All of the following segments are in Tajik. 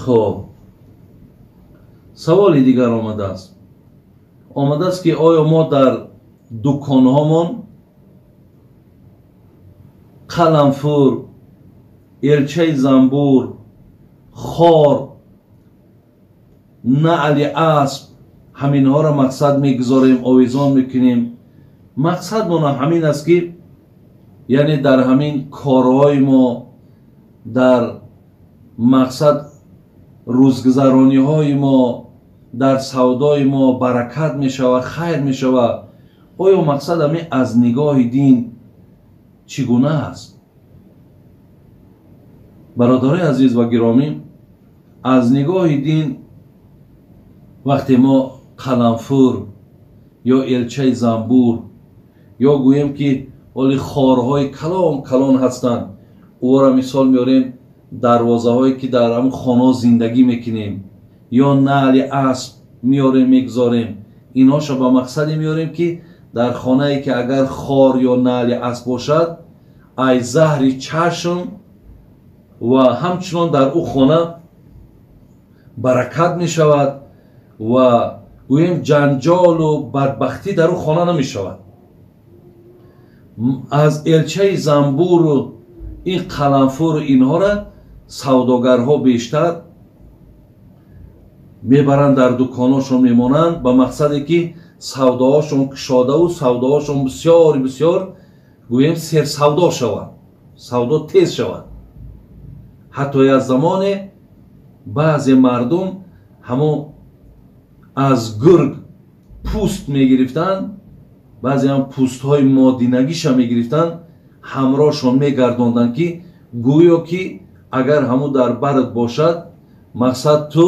Хоб, саволи дигар омадааст. Омадааст, ки оё мо дар дуконҳомон қаламфур, элчаи замбур, хор, наъли асп, ҳаминҳоро мақсад мегузорем, овезон мекунем. Мақсадмона ҳамин аст, ки яъне дар ҳамин корҳои мо, дар мақсад рӯзгузарониҳои мо, дар савдои мо баракат мешавад, хайр мешавад. Оё мақсад ҳамин аз нигоҳи дин чӣ гуна аст? Бародарои азиз ва гиромӣ, аз нигоҳи дин вақте мо қаламфур ё элчаи замбур ё гӯем, ки ҳоли хорҳои калон калон ҳастанд, ӯро мисол меорем, дарвозаҳое ки дар ҳамн хонаҳо зиндагӣ мекунем, ё наъли асп меорем, мегузорем, инҳоша ба мақсаде меорем, ки дар хонае ки агар хор ё наъли асп бошад, ай заҳри чашм ва ҳамчунон дар ӯ хона баракат мешавад ва гӯем ҷанҷолу бадбахтӣ дар ӯ хона намешавад. Аз элчаи замбуру ин қаламфуру инҳоро савдогарҳо бештар мебаранд, дар дуконҳошон мемонанд, ба мақсаде ки савдоҳошон кушодаву савдоҳошон бисёр бисёр гӯем серсавдо шавад, савдо тез шавад. Ҳатто як замоне баъзе мардум ҳамон аз гург пӯст мегирифтанд, баъзе ҳам пӯстҳои модинагиша мегирифтанд, ҳамроҳшон мегардонданд, ки гӯё ки агар ҳамун дар барат бошад, мақсад ту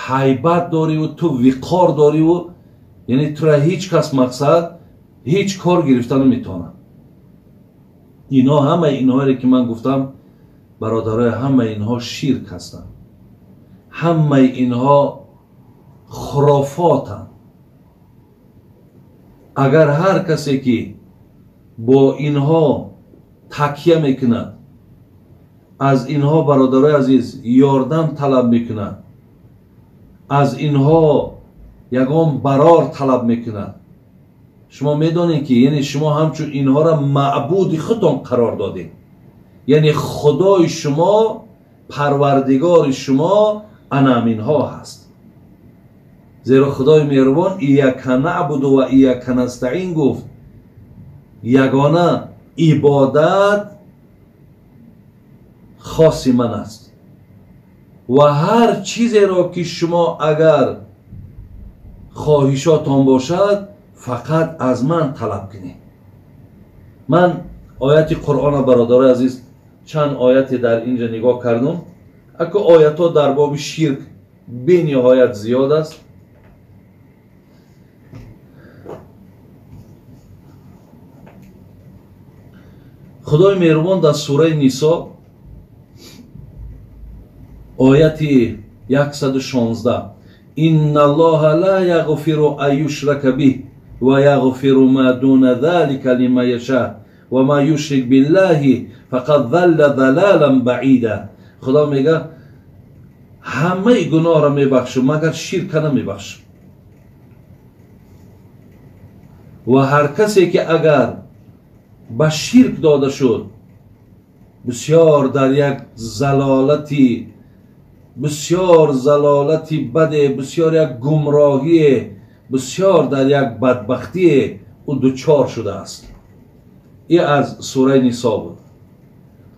ҳайбат дориву ту виқор дориву яъне тура ҳеҷ кас мақсад ҳеҷ кор гирифта наметавонад. Инҳо ҳамаи инҳоере ки ман гуфтам, бародарои, ҳамаи инҳо ширк ҳастанд, ҳамаи инҳо хурофотанд. Агар ҳар касе ки бо инҳо такя мекунад, аз инҳо, бародарои азиз, ёрдам талаб мекунад, аз инҳо ягон барор талаб мекунад, шумо медонед, ки яъне шумо ҳамчун инҳоро маъбуди худтон қарор додед, яъне худои шумо, парвардигори шумо ана ҳаминҳо ҳаст. Зеро худои меҳрубон ияка наъбуду ва ияка настаин гуфт, ягона ибодат хоси ман аст ва ҳар чизеро ки шумо агар хоҳишотон бошад, фақат аз ман талаб кунед. Ман ояти қуръона, бародарои азиз, чанд ояте дар инҷа нигоҳ кардум. Аку оятҳо дар боби ширк бениҳоят зиёд аст. Худои меҳрубон дар сураи Нисо, ояти 116: инна аллоҳа ла яғфиру ан юшрака биҳ ва яғфиру ма дуна залика лиман яша ва ман юшрик биллаҳи фақад залла залалан баида. Худо мега, ҳамаи гуноҳро мебахшам, магар ширка намебахшам. Ва ҳар касе ки агар ба ширк дода шуд, бисёр дар як залолати, бисёр залолати баде, бисёр як гумроҳие, бисёр дар як бадбахтие ӯ дучор шудааст. И аз сураи Нисо буд.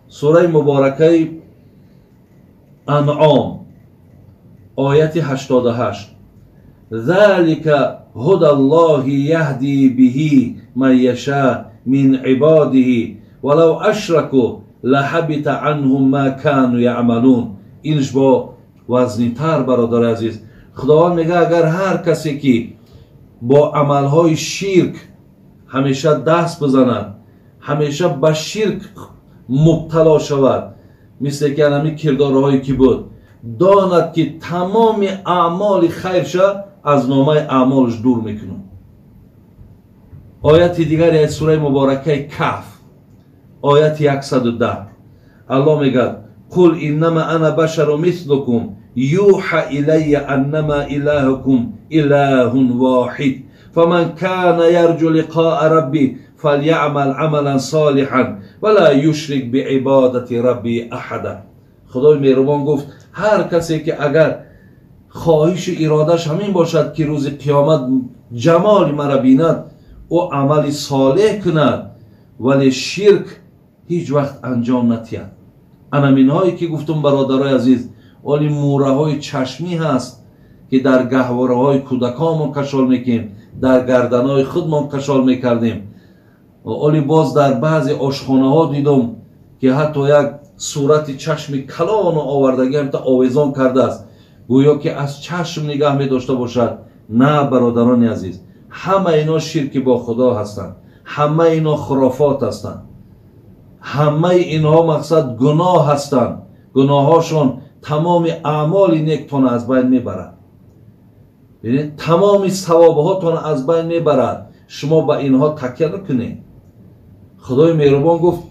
Сураи муборакаи Анъом, ояти 88: залика ҳуда аллоҳи яҳди биҳи ман яша мин ибодиҳи валав ашраку лаҳабита анҳум ма кану яъмалун. Инш бо вазнитар, бародари азиз. Худованд мега, агар ҳар касе ки бо амалҳои ширк ҳамеша даст бизанад, ҳамеша ба ширк мубтало шавад, мисле ки ҳамин кирдорҳое ки буд, донад, ки тамоми аъмоли хайрша аз номаи аъмолаш дур мекунад. Ояти дигаре аз сураи муборакаи Каҳф, ояти 110, Аллоҳ мегӯяд: Қул иннама ана башару мислукум юҳа илайя аннама илаҳукум илаҳун воҳид фаман кана ярҷу лиқоа рабби фалйаъмал амалан солиҳан вала юшрик биибодати рабби аҳада. Худои меҳрубон гуфт ҳар касе ки агар хоҳишу иродаш ҳамин бошад ки рӯзи қиёмат ҷамоли мара бинад, ӯ амали солеҳ кунад, вале ширк ҳеҷ вақт анҷом натиҳад. Анаминҳое ки гуфтум бародарои азиз, оли мӯраҳои чашмӣ ҳаст ки дар гаҳвораҳои кӯдаконмон кашол мекунем, дар гарданои худмон кашол мекардем. Оли боз дар баъзе ошхонаҳо дидум ки ҳатто як сурати чашми калону овардагӣ ҳамта овезон кардааст, гӯё ки аз чашм нигаҳ медошта бошад. На, бародарони азиз, ҳама ино ширки бо худо ҳастанд, ҳама ино хурофот ҳастанд, ҳамаи инҳо мақсад гуноҳ ҳастанд. Гуноҳҳошон тамоми аъмоли нектона аз байн мебарад, бинед, тамоми савобҳотона аз байн мебарад. Шумо ба инҳо такя накунед. Худои меҳрубон гуфт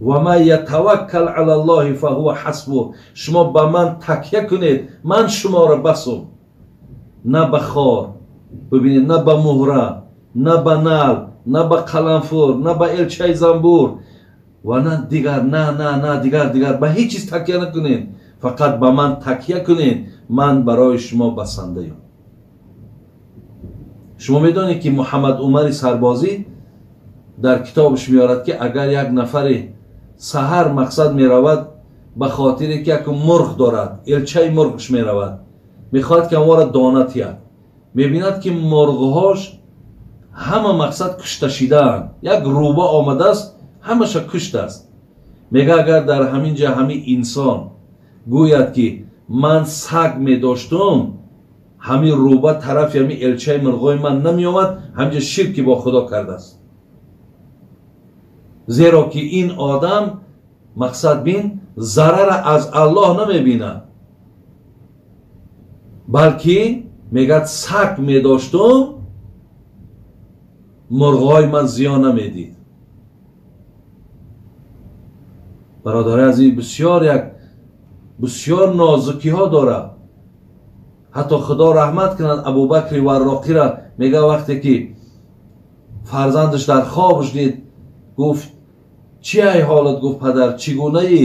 ва ман ятаваккал ала ллоҳи фаҳува ҳасбуҳ. Шумо ба ман такя кунед, ман шуморо басум. На ба хор, бибинед, на ба муҳра, на ба нал, на ба қаламфур, на ба элчаи занбур ва на дигар, на на на дигар дигар, ба ҳеҷ чиз такя накунед, фақат ба ман такя кунед, ман барои шумо басандаям. Шумо медонед ки Муҳаммад Умари Сарбозӣ дар китобаш меорад ки агар як нафаре саҳар мақсад меравад ба хотире ки як мурғ дорад, элчаи мурғш меравад, мехоҳад ки онро дона тиҳад, мебинад ки мурғҳош ҳама мақсад кушта шидаанд, як рӯба омадааст ҳамаша куштааст. Мега агар дар ҳамин ҷа ҳамин инсон гӯяд ки ман саг медоштум, ҳамин рӯба тарафи ҳамин элчаи мурғҳои ман намеомад, ҳаминҷа ширки бо худо кардааст. Зеро ки ин одам мақсад бин зарара аз Аллоҳ намебинад, балки мегӯяд саг медоштум, мурғҳои ман зиён намедид. Бародари азиз, бисёр як бисёр нозукиҳо дорад. Ҳатто Худо раҳмат кунад Абубакри Варроқиро, мега вақте ки фарзандаш дар хобш дид, гуфт чи ай ҳолат? Гуфт падар, чӣ гунаӣ?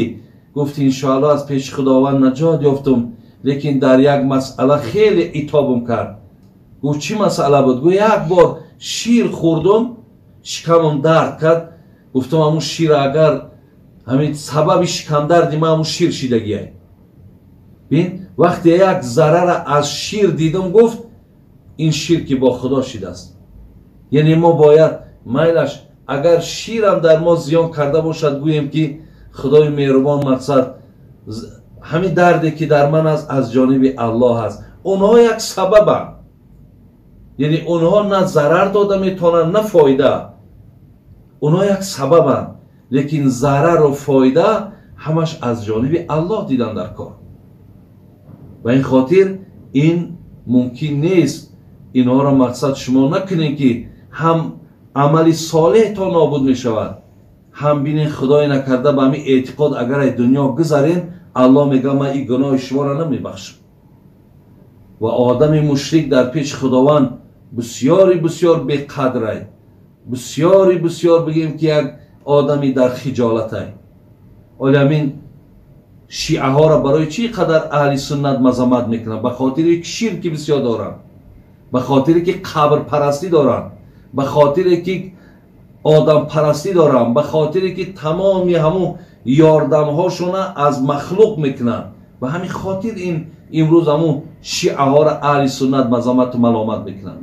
Гуфт иншоаллоҳ аз пеши Худованд наҷот ёфтум, лекин дар як масъала хеле итобам кард. Гуфт чӣ масъала буд? Гуфт як бор шир хӯрдум, шикамам дард кард. Гуфтам ҳамун шир агар ҳамин сабаби шикамдарди ман ҳамун шир шидагиай. Бин, вақте як зарара аз шир дидум, гуфт ин шир ки бо худо шидааст. Яъне мо бояд майлаш агар ширам дар мо зиён карда бошад, гӯем ки Худои меҳрубон мақсад ҳамин дарде ки дар ман аст аз ҷониби Аллоҳ аст. Онҳо як сабабанд, яъне онҳо на зарар дода метавонанд, на фоида. Онҳо як сабабанд, лекин зарару фоида ҳамаш аз ҷониби Аллоҳ дидан дар кор. Ба ин хотир ин мумкин нест. Инҳоро мақсад шумо накунед ки ҳам амали солеҳтон нобуд мешавад, ҳам бинед Худое накарда ба ҳамин эътиқод агар ай дунё гузарен, Аллоҳ мегӯяд ман ин гуноҳи шуморо намебахшам. Ва одами мушрик дар пеши Худованд бисёри бисёр беқадрай, бисёри бисёр бигем ки як одами дар хиҷолатай. Оли ҳамин шиаҳоро барои чӣ қадар аҳли суннат мазаммат мекунанд? Ба хотире ки ширки бисёр доранд, ба хотире ки қабрпарастӣ доранд, ба хотире ки одампарастӣ доранд, ба хотире ки тамоми ҳамун ёрдамҳошона аз махлуқ мекунанд. Ба ҳамин хотир ин имрӯз ҳамун шиаҳоро аҳли суннат мазаммату маломат мекунанд.